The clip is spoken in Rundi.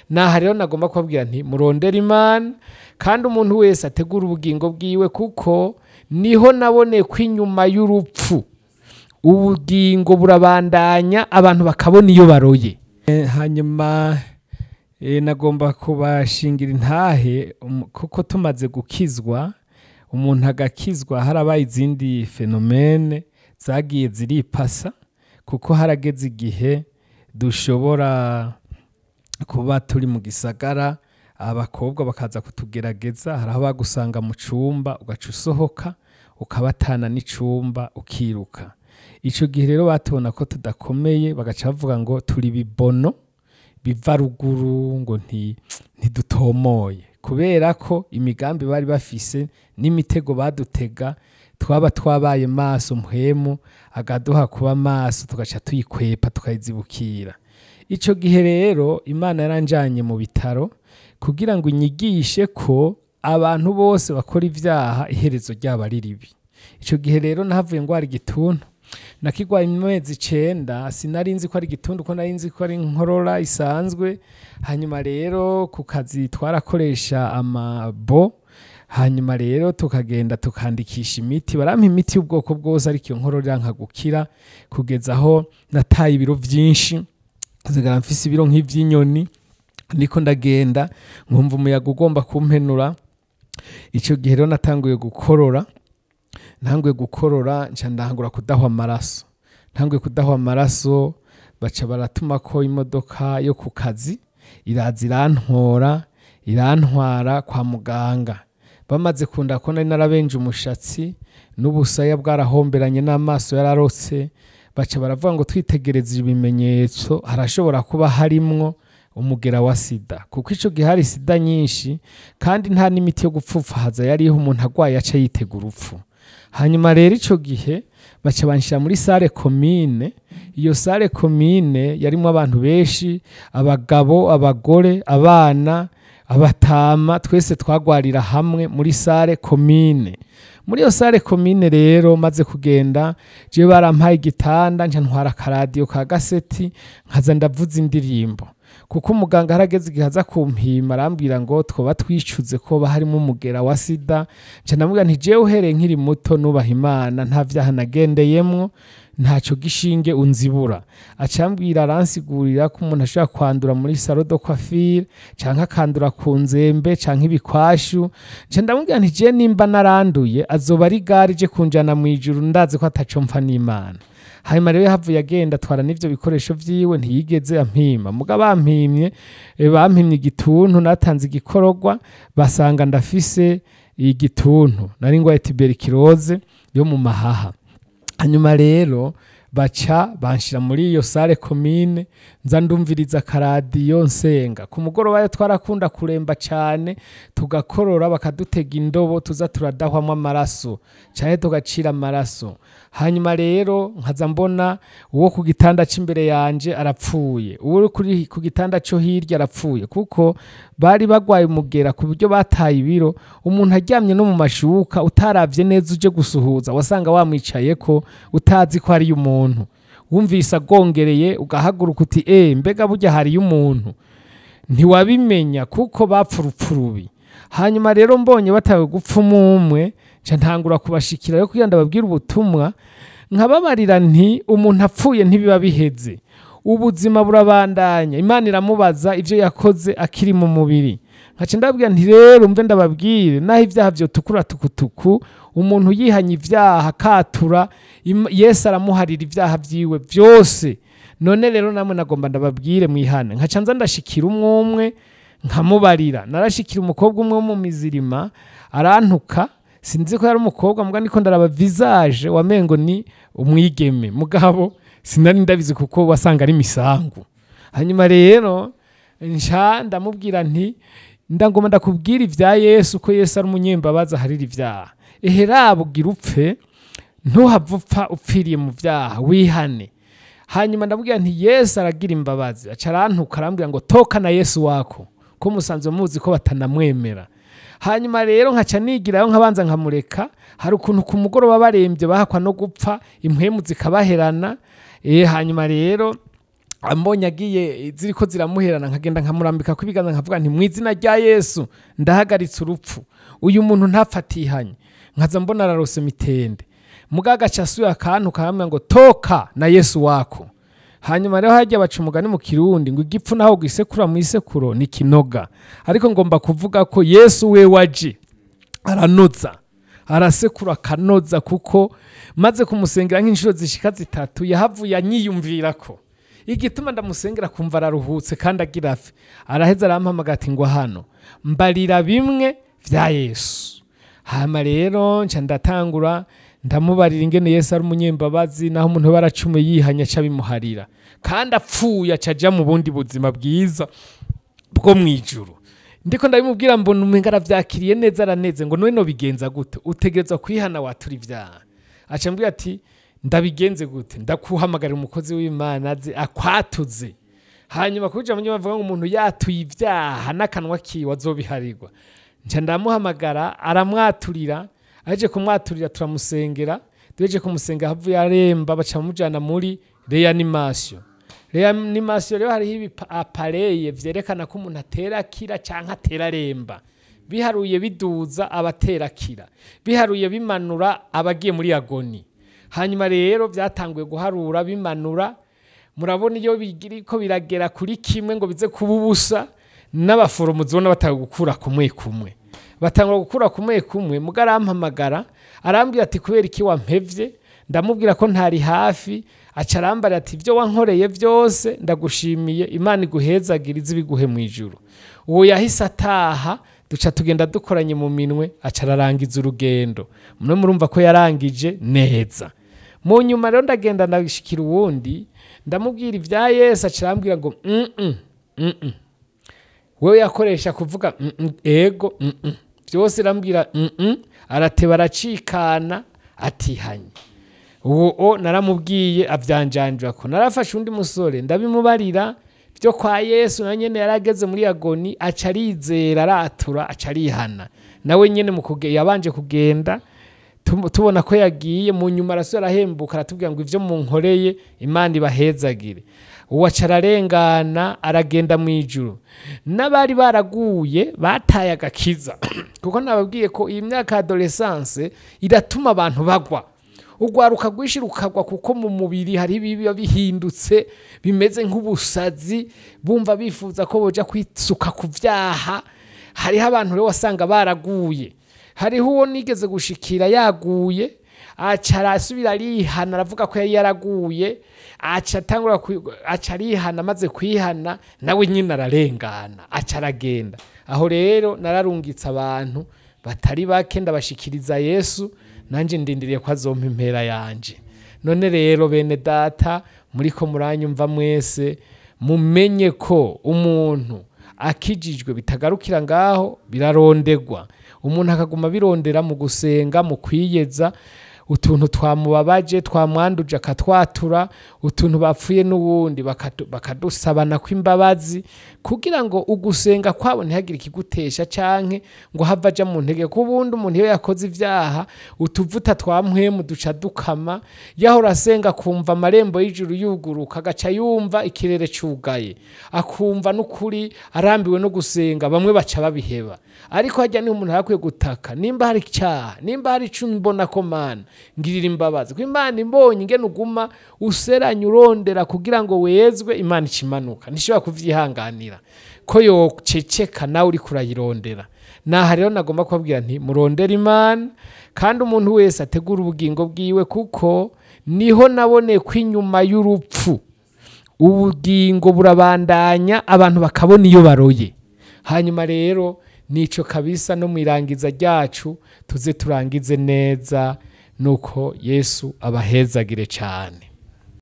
Naha rero nagomba kubabwira nti murondere Imana, kandi umuntu wese ategura ubugingo bwiwe, kuko niho nabone ko inyuma y'urupfu ubugingo burabandanya, abantu bakabona iyo baroye. Hanyuma nagomba kubashingira intahe, kuko tumaze gukizwa, umuntu agakizwa, harabaye izindi phénomènes zagiye ziripasa, kuko harageze igihe dushobora kuba turi mu gisagara, abakobwa bakaza kutugerageza. Hari aho bagusanga mu cumba, ugaca usohoka ukabatana n'icumba ukiruka. Ico gihe rero batubona ko tudakomeye, bagaca bavuga ngo turi bibono biva ruguru, ngo ntidutomoye, kubera ko imigambi bari bafise n'imitego badutega, twaba twabaye maso, mpwemu agaduha kuba maso, tugaca tuyikwepa tukayizibukira. Ico gihe rero Imana yaranjanye mu bitaro kugira ngo inyigishe ko abantu bose bakora ivyaha iherezo ryabo ari ribi. Ico gihe rero nahavuye ngwara igituntu, nakigwaye amezi 9, sinari nzi ko ari igituntu, ko nari nzi ko ari inkorora isanzwe. Hanyuma rero ku kazi twarakoresha amabo, hanyuma rero tukagenda tukandikisha imiti, barampa imiti y'ubwoko bwose, ariko iyo nkorora iranka gukira, kugeza aho nataye ibiro vyinshi, nsigara mfise ibiro nk'ivy'inyoni, niko ndagenda nkumva umuyaga ugomba kumpenura. Ico gihe rero natanguye gukorora, ntanguye gukorora nca ndangura kudahwa amaraso, ntanguye kudahwa amaraso baca baratuma ko imodoka yo ku kazi iraza irantora, irantwara kwa muganga. Bamaze kunda ko nari narabenje umushatsi n'ubusaya bwarahomberanye n'amaso yararotse, baca baravuga ngo twitegereze ibimenyetso, harashobora kuba harimwo umugera wa sida, kuko ico gihe hari sida nyinshi kandi nta n'imiti yo gupfupfahaza yariho, umuntu agwaye aca yitega urupfu. Hanyuma rero ico gihe baca banshira muri salle commune. Iyo salle commune yarimwo abantu benshi, abagabo, abagore, abana, abatama, twese twagwarira hamwe muri salle commune. Muri iyo salle commune rero maze kugenda, jewe barampaye igitanda, nca ntwara akaradiyo ka gaseti, nkaza ndavuza indirimbo, kuko umuganga harageze igihe aza kumpima arambwira ngo twoba twicuze ko harimo umugera wa sida. Nca ndamubwira nti jewe uhereye nkiri muto nubaha Imana, nta vyaha nagendeyemwo, ntaco gishinge unzibura. Acambwira, aransigurira ko umuntu ashobora kwandura muri salon de coiffure, canke akandura ku nzembe canke ibikwashu. Nca ndamubwira nti jewe nimba naranduye azoba ari gare ije kunjana mw'ijuru, ndazi ko ataco mpfa n'Imana. Hanyuma rero yahavuye agenda atwara n'ivyo bikoresho vyiwe, ntiyigeze ampima. Muga bampimye, bampimye igituntu, natanze igikororwa basanga ndafise igituntu, nari ngwaye tuberculose yo mu mahaha. Hanyuma rero baca banshira muri iyo salle commune, nza ndumviriza akaradiyo nsenga. Ku mugoroba yo twarakunda kuremba cane, tugakorora, bakadutega indobo tuza turadahwamwo amaraso canke tugacira amaraso. Hanyuma rero nkaza mbona uwo ku gitanda c'imbere yanje arapfuye, uwo kuri ku gitanda co hirya arapfuye, kuko bari bagwaye umugera ku buryo bataye ibiro. Umuntu aryamye no mu mashuka, utaravye neza uje gusuhuza wasanga wamwicayeko utazi ko ari umuntu. Wumvise agongereye ugahaguruka uti mbega burya hariyo umuntu, ntiwabimenya kuko bapfa urupfu rubi. Hanyuma rero mbonye batawe gupfa umwe, nca ntangura kubashikira yo kugira ndababwire ubutumwa, nkababarira nti umuntu apfuye ntibiba biheze, ubuzima burabandanya, Imana iramubaza ivyo yakoze akiri mu mubiri. Nkaca ndababwira nti rero mve ndababwire, naho ivyaha vyotukura tukutuku, umuntu yihanye ivyaha akatura, Yesu aramuharira ivyaha vyiwe vyose. None rero namwe nagomba ndababwire mwihane. Nkaca nza ndashikira umwe umwe nkamubarira. Narashikira umukobwa umwe wo mu mizirima arantuka, sinzi ko yari umukobwa, muga niko ndaraba visage wamengo ni umwigeme, mugabo sinari ndabizi kuko wasanga ari misangu. Hanyuma rero nca ndamubwira nti ndangoma ndakubwira ivya Yesu, ko Yesu ari umunyembabazi aharira ivyaha. Ehe ugira upfe, ntuhave upfa upfiriye mu vyaha, wihane. Hanyuma ndamubwira nti Yesu aragira imbabazi. Aca arantuka arambwira ngo toka na Yesu wako, ko musanzwe muzi ko batanamwemera. Hanyuma rero nkaca nigirayo nkabanza nkamureka. Hari ukuntu ku mugoroba barembye bahakwa no gupfa, impwemu zikabaherana. Hanyuma rero Ambonye agiye ziriko ziramuherana, nkagenda nkamurambika ku ibiganza, nkavuga nti: "Mu izina rya Yesu ndahagaritse urupfu, uyu muntu ntafatihanye." Nkaza mbona ararose mitende, muga agaca asuye akantu kahamwe ngo: "Toka na Yesu wako." Hanyuma rero hajya baca umugani mu Kirundi ngo igipfu naho gisekura mu isekuro ni kinoga. Ariko ngomba kuvuga ko Yesu we waje aranoza, arasekura akanoza, kuko maze kumusengera nk'inshuro zishika 3, yahavuye anyiyumvira ko igituma ndamusengera kumva araruhutse kandi agira afe. Araheza arampamagara ati: "Ngo hano mbarira bimwe vya Yesu." Hama rero nca ndatangura ndamubarira ingene Yesu ari umunyembabazi, naho umuntu baracume yihanya aca bimuharira, kandi apfuye aca aja mu bundi buzima bwiza bwo mw'ijuru. Ndiko ndabimubwira, mbona umenga aravyakiriye neza, araneze, ngo: "None nobigenza gute?" "Utegerezwa kwihana, watura ivyaha." Aca ambwira ati: "Ndabigenze gute?" "Ndakuhamagarira umukozi w'Imana aze akwatuze." Hanyuma kuja mu bavuga ngo umuntu yatuye ivyaha n'akanwa kiwe azobiharirwa. Nca ndamuhamagara, aramwaturira. Aje kumwaturira, turamusengera. Duheje kumusengera, havuye aremba, baca bamujana muri réanimation. Réanimation rero hariho ibi appareils vyerekana ko umuntu atera akira canke atera aremba. Biharuye biduza, abatera akira; biharuye bimanura, abagiye muri agonie. Hanyuma rero byatanguye guharura bimanura. Murabona iyo ko biragera kuri kimwe ngo bize kuba ubusa, n'abaforomo zibona batanga gukura kumwe kumwe, batangura gukura kumwe kumwe. Muga arampamagara, arambwira ati: "Kubera iki wampevye?" Ndamubwira ko ntari hafi. Aca arambarira ati: "Ibyo wankoreye byose ndagushimiye, Imana iguhezagire, ize ibiguhe mu ijuru." Uwo yahise ataha, duca tugenda dukoranye mu minwe, aca ararangiza urugendo. Mwe murumva ko yarangije neza. Mu nyuma rero ndagenda ndashikira uwundi, ndamubwira ibya Yesu, aca arambwira ngo mm -mm, mm -mm. Wewe yakoresha kuvuga mm -mm, ego mm -mm. Byose arambwira mm -mm. Arateba aracikana atihanye. Uwo o naramubwiye avyanjanjwa ko narafashe undi musore, ndabimubarira byo kwa Yesu, na nyene yarageze muri agonie, aca arizera, aratura, aca arihana. Nawe nyene mu yabanje kugenda, tubona ko yagiye, mu nyuma arasubira arahembuka, aratubwira ngo: "Ivyo munkoreye Imana ibahezagire." Uwo aca ararengana, aragenda mu ijuru. N'abari baraguye bataye agakiza, kuko nababwiye ko iyi myaka ya adolescence iratuma abantu bagwa, ugwaruka rwinshi rukagwa, kuko mu mubiri hari ibiba bihindutse bimeze nk'ubusazi, bumva bifuza ko boja kwisuka ku vyaha. Hariho abantu rero wasanga baraguye. Hariho uwo nigeze gushikira yaguye, aca arasubira arihana, aravuga ko yari yaraguye, aca atangura aca arihana. Amaze kwihana, nawe nyine ararengana, aca aragenda. Aho rero nararungitse abantu batari bake, ndabashikiriza Yesu, nanje ndindiriye ko azompa impera yanje. None rero bene data muriko muranyumva mwese, mumenye ko umuntu akijijwe bitagarukira ngaho, birarondegwa. Umuntu akaguma birondera mu gusenga, mu kwiyeza, utuntu twamubabaje, twamwanduje, akatwatura, utuntu bapfuye n'uwundi bakadusabana kw'imbabazi, kugira ngo ugusenga kwabo ntihagire ikigutesha canke ngo have aja mu ntege. Kuko ubundi umuntu iyo yakoze ivyaha, utuvuta twa mpwemu duca dukama. Yahora asenga akumva amarembo y'ijuru yuguruka, agaca yumva ikirere cugaye, akumva n'ukuri arambiwe no gusenga. Bamwe baca babiheba. Ariko harya niho umuntu akwiye gutaka: "Nimba hari icyaha, nimba hari ico mbona ko, Mana ngirira imbabazi." Ko Imana imbonye ingene uguma useranya urondera kugira ngo wezwe, Imana ikimanuka ntishobora kuvyihanganira ko yoceceka nawe uriko urayirondera. Naha rero nagomba kubabwira nti: murondere Imana, kandi umuntu wese ategura ubugingo bwiwe, kuko niho naboneye ko inyuma y'urupfu ubugingo burabandanya, abantu bakabona iyo baroye. Hanyuma rero nico kabisa, no mu irangiza ryacu tuze turangize neza, nuko Yesu abahezagire cyane.